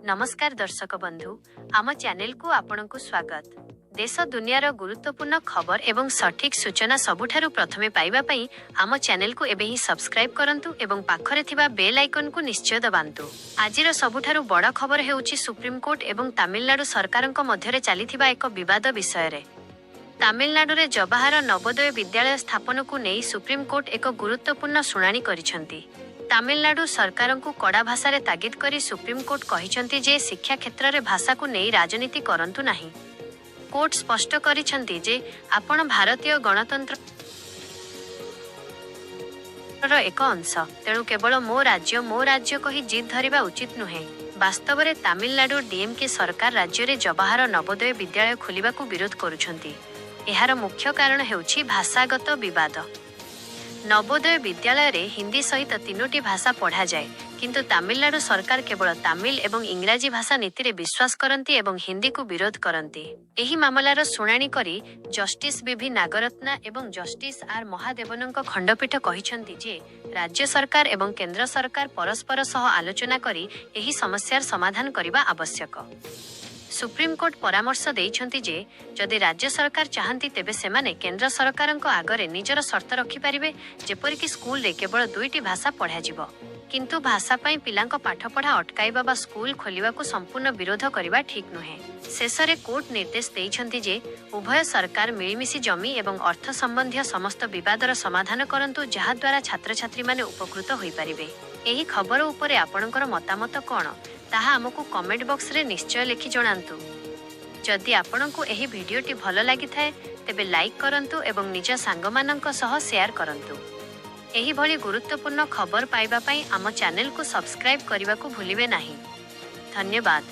ନମସ୍କାର ଦର୍ଶକ ବନ୍ଧୁ, ଆମ ଚ୍ୟାନେଲକୁ ଆପଣଙ୍କୁ ସ୍ୱାଗତ। ଦେଶ ଦୁନିଆର ଗୁରୁତ୍ୱପୂର୍ଣ୍ଣ ଖବର ଏବଂ ସଠିକ୍ ସୂଚନା ସବୁଠାରୁ ପ୍ରଥମେ ପାଇବା ପାଇଁ ଆମ ଚ୍ୟାନେଲକୁ ଏବେ ହିଁ ସବସ୍କ୍ରାଇବ୍ କରନ୍ତୁ ଏବଂ ପାଖରେ ଥିବା ବେଲ୍ ଆଇକନ୍କୁ ନିଶ୍ଚୟ ଦବାନ୍ତୁ। ଆଜିର ସବୁଠାରୁ ବଡ଼ ଖବର ହେଉଛି ସୁପ୍ରିମକୋର୍ଟ ଏବଂ ତାମିଲନାଡୁ ସରକାରଙ୍କ ମଧ୍ୟରେ ଚାଲିଥିବା ଏକ ବିବାଦ ବିଷୟରେ। ତାମିଲନାଡୁରେ ଜବାହର ନବୋଦୟ ବିଦ୍ୟାଳୟ ସ୍ଥାପନକୁ ନେଇ ସୁପ୍ରିମକୋର୍ଟ ଏକ ଗୁରୁତ୍ୱପୂର୍ଣ୍ଣ ଶୁଣାଣି କରିଛନ୍ତି। ତାମିଲନାଡୁ ସରକାରଙ୍କୁ କଡ଼ା ଭାଷାରେ ତାଗିଦ କରି ସୁପ୍ରିମକୋର୍ଟ କହିଛନ୍ତି ଯେ ଶିକ୍ଷା କ୍ଷେତ୍ରରେ ଭାଷାକୁ ନେଇ ରାଜନୀତି କରନ୍ତୁ ନାହିଁ। କୋର୍ଟ ସ୍ପଷ୍ଟ କରିଛନ୍ତି ଯେ ଆପଣ ଭାରତୀୟ ଗଣତନ୍ତ୍ରର ଏକ ଅଂଶ, ତେଣୁ କେବଳ ମୋ ରାଜ୍ୟ, ମୋ ରାଜ୍ୟ କହି ଜିଦ୍ ଧରିବା ଉଚିତ ନୁହେଁ। ବାସ୍ତବରେ ତାମିଲନାଡୁ ଡିଏମକେ ସରକାର ରାଜ୍ୟରେ ଜବାହର ନବୋଦୟ ବିଦ୍ୟାଳୟ ଖୋଲିବାକୁ ବିରୋଧ କରୁଛନ୍ତି। ଏହାର ମୁଖ୍ୟ କାରଣ ହେଉଛି ଭାଷାଗତ ବିବାଦ। ନବୋଦୟ ବିଦ୍ୟାଳୟରେ ହିନ୍ଦୀ ସହିତ ତିନୋଟି ଭାଷା ପଢ଼ାଯାଏ, କିନ୍ତୁ ତାମିଲନାଡୁ ସରକାର କେବଳ ତାମିଲ ଏବଂ ଇଂରାଜୀ ଭାଷା ନୀତିରେ ବିଶ୍ୱାସ କରନ୍ତି ଏବଂ ହିନ୍ଦୀକୁ ବିରୋଧ କରନ୍ତି। ଏହି ମାମଲାର ଶୁଣାଣି କରି ଜଷ୍ଟିସ ବିଭି ନାଗରତ୍ନା ଏବଂ ଜଷ୍ଟିସ ଆର୍ ମହାଦେବନଙ୍କ ଖଣ୍ଡପୀଠ କହିଛନ୍ତି ଯେ ରାଜ୍ୟ ସରକାର ଏବଂ କେନ୍ଦ୍ର ସରକାର ପରସ୍ପର ସହ ଆଲୋଚନା କରି ଏହି ସମସ୍ୟାର ସମାଧାନ କରିବା ଆବଶ୍ୟକ। ସୁପ୍ରିମକୋର୍ଟ ପରାମର୍ଶ ଦେଇଛନ୍ତି ଯେ ଯଦି ରାଜ୍ୟ ସରକାର ଚାହାନ୍ତି, ତେବେ ସେମାନେ କେନ୍ଦ୍ର ସରକାରଙ୍କ ଆଗରେ ନିଜର ସର୍ତ୍ତ ରଖିପାରିବେ, ଯେପରିକି ସ୍କୁଲରେ କେବଳ ଦୁଇଟି ଭାଷା ପଢ଼ାଯିବ। କିନ୍ତୁ ଭାଷା ପାଇଁ ପିଲାଙ୍କ ପାଠପଢ଼ା ଅଟକାଇବା ବା ସ୍କୁଲ ଖୋଲିବାକୁ ସମ୍ପୂର୍ଣ୍ଣ ବିରୋଧ କରିବା ଠିକ୍ ନୁହେଁ। ଶେଷରେ କୋର୍ଟ ନିର୍ଦ୍ଦେଶ ଦେଇଛନ୍ତି ଯେ ଉଭୟ ସରକାର ମିଳିମିଶି ଜମି ଏବଂ ଅର୍ଥ ସମ୍ବନ୍ଧୀୟ ସମସ୍ତ ବିବାଦର ସମାଧାନ କରନ୍ତୁ, ଯାହାଦ୍ୱାରା ଛାତ୍ରଛାତ୍ରୀମାନେ ଉପକୃତ ହୋଇପାରିବେ। ଏହି ଖବର ଉପରେ ଆପଣଙ୍କର ମତାମତ କ'ଣ, ତାହା ଆମକୁ କମେଣ୍ଟ ବକ୍ସରେ ନିଶ୍ଚୟ ଲେଖି ଜଣାନ୍ତୁ। ଯଦି ଆପଣଙ୍କୁ ଏହି ଭିଡିଓଟି ଭଲ ଲାଗିଥାଏ, ତେବେ ଲାଇକ୍ କରନ୍ତୁ ଏବଂ ନିଜ ସାଙ୍ଗମାନଙ୍କ ସହ ସେୟାର କରନ୍ତୁ। ଏହିଭଳି ଗୁରୁତ୍ୱପୂର୍ଣ୍ଣ ଖବର ପାଇବା ପାଇଁ ଆମ ଚ୍ୟାନେଲକୁ ସବସ୍କ୍ରାଇବ୍ କରିବାକୁ ଭୁଲିବେ ନାହିଁ। ଧନ୍ୟବାଦ।